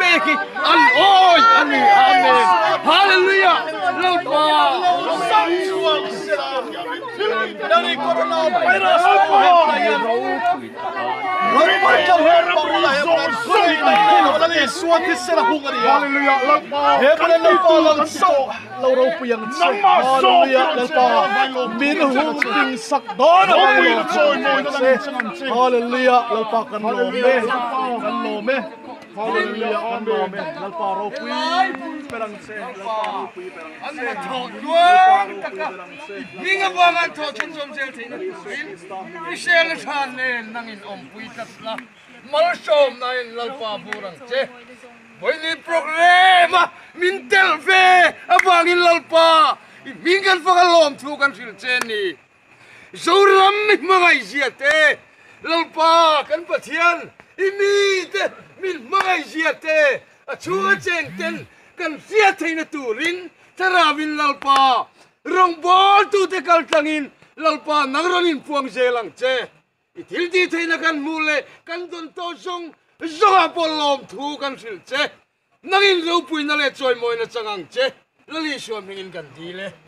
pek hi an awih a ni. Amen. Hallelujah. Lalpa. Min hung ding sak dawn a Hallelujah Lalpa kan lawm e kan lawm e Hallelujah kan lawm e Lalpa ropui ber ang che Lalpa ropui ber ang che Lalpa ropui ber ang che Hming avanga an thawh chhunzawm zel theihna turin Hrisel a tha nen nangin awmpui tlat la, malsawmnain Lalpa vur ang che. Vawiin programme a min telh ve avangin Lalpa i hming kan fak a lawm thu kan hrilh che a ni. Zoram mi hmangaihzia te, Lalpa kan Pathian i mite min hmangaihzia te a chhunga cheng ten kan hriat theihna turin Thlarauin Lalpa rawngbawltute kaltlangin Lalpa nang rawn inpuang zel ang che. I thil tih theihna kan hmuh leh kan dawn tawh zawng zawngah pawh lawmthu kan hrilh che. Nangin ropuina leh chawimawina chang ang che. Lalisua hmingin kan dil e.